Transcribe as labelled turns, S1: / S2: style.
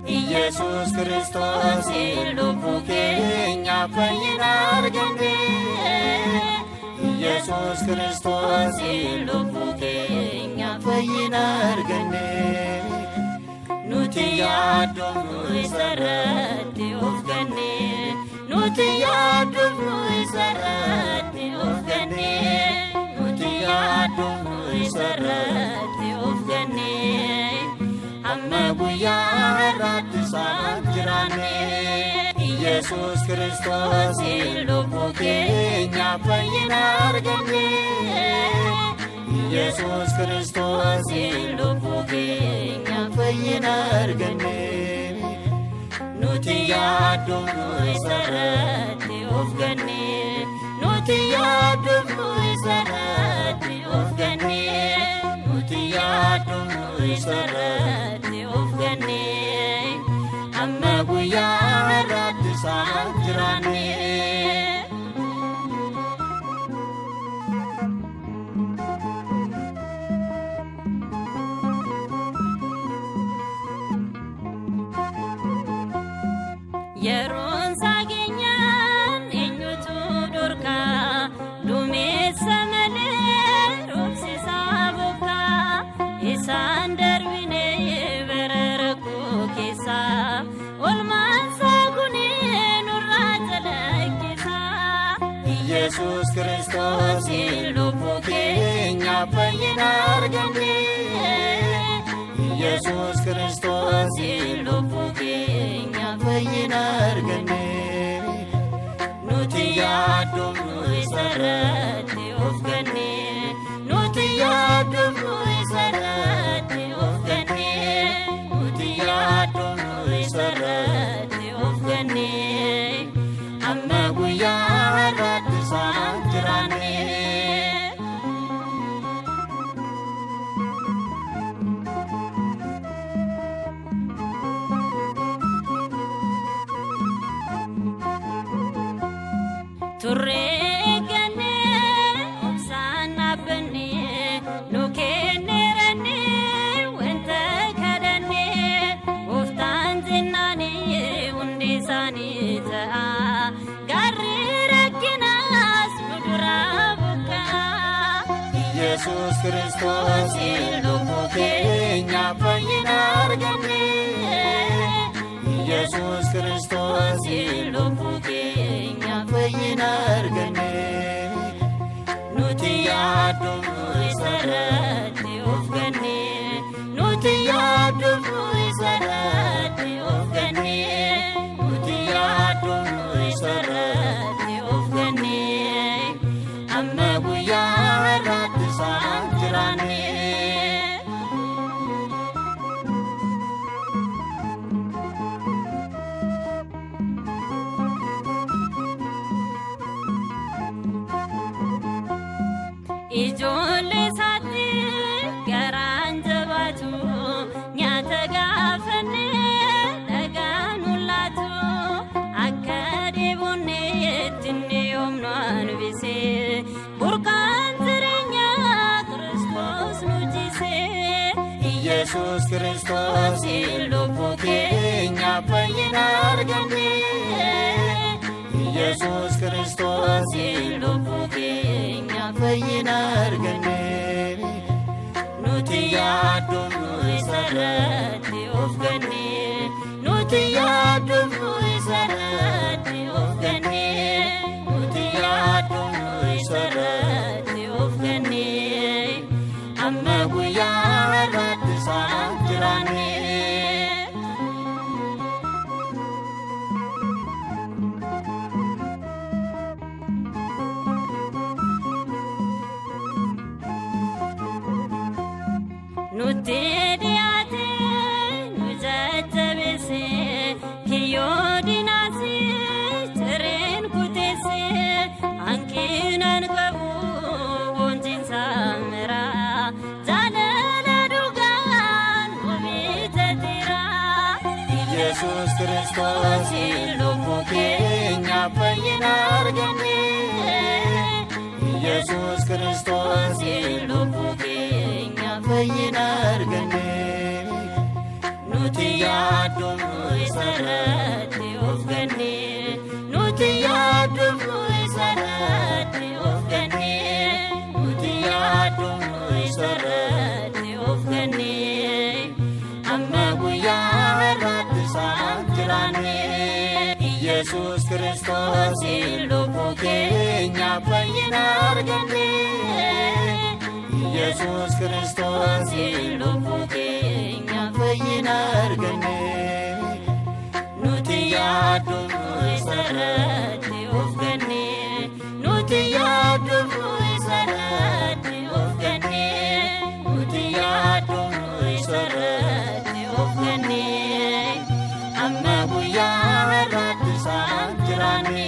S1: Yesus Kiristoos lubbuu keenya fayyina arganne. Yesus Kiristoos lubbuu keenya fayyina arganne. Nuti yaaddoomnu isarratti of ganne. Nuti yaaddoomnu isarratti of ganne. Nuti yaaddoomnu isarratti of ganne. Amma guyyaa har'aatti isaan jiraanne. Yesus Kiristoos lubbuu keenya fayyina arganne. Yesus Kiristoos lubbuu keenya fayyina arganne. Nuti yaaddoomnu isarratti of ganne. Nuti yaaddoomnu isarratti of ganne. Nuti yaaddoomnu isarratti of ganne. Amma guyyaa har'aatti isaan jiraanne.
S2: Yeroon sageenyaan eenyutu dhorkaa dumeessa malee roobsisaa bokkaa isaan darbinee bara rakkoo keessaa olmaansaa kunee nurraa calaqqisaa.
S1: Yesus Kiristoos lubbuu keenya fayyina arganne. Yesus Kiristoos
S2: lubbuu keenya
S1: fayyina arganne. Nuti yaaddoomnu
S2: isarratti of ganne.
S1: Nuti yaaddoomnu
S2: isarratti of ganne.
S1: Nuti yaaddoomnu
S2: isarratti of ganne.
S1: Amma guyyaa har'aatti isaan jiraanne.
S2: Turree eeggannee obsaan dhaabbannee nu kenneerannee wanta kadhannee gooftaan jennaanii hundi isaanii ta'a gaarri rakkinaas nu duraa buqqa'a.
S1: Yesus Kiristoos lubbuu keenya fayyina arganne. Yesus Kiristoos
S2: lubbuu keenya
S1: fayyina arganne. Nuti yaaddoomnu
S2: isarratti of ganne.
S1: Nuti yaaddoomnu isarratti of ganne. Nuti yaaddoomnu
S2: isarratti of ganne.
S1: Amma guyyaa har'aatti isaan jiraanne.
S2: Ijoollee isaatti garaan jabaatu nyaata gaafannee dhagaan mul'atu akka dheebonneetti inni yoomnu anbise burqaan jireenyaa Kiristoos nu jise.
S1: Yesus Kiristoos lubbuu keenya fayyina arganne. Yesus Kiristoos
S2: lubbuu keenya
S1: fayyina arganne. Nuti yaaddoomnu
S2: isarratti of ganne.
S1: Nuti yaaddoomnu
S2: isarratti of ganne.
S1: Nuti yaaddoomnu
S2: isarratti of ganne.
S1: Amma guyyaa har'aatti isaan jiraanne.
S2: Nuti dhiyaate nu jajjabeesse kiyyoo dinaasi cireen kuteesse hanqinaan qabu
S1: Yesuus Kiristoos lubbuu keenya fayyina arganne. Yesuus Kiristoos lubbuu keenya fayyina arganne. Nuti yaadduun isarratti of ganne. Nuti yaadduun isarratti of ganne. Nuti yaadduun isarratti of ganne. Amma guyyaa har'aatti isaan jiraanne.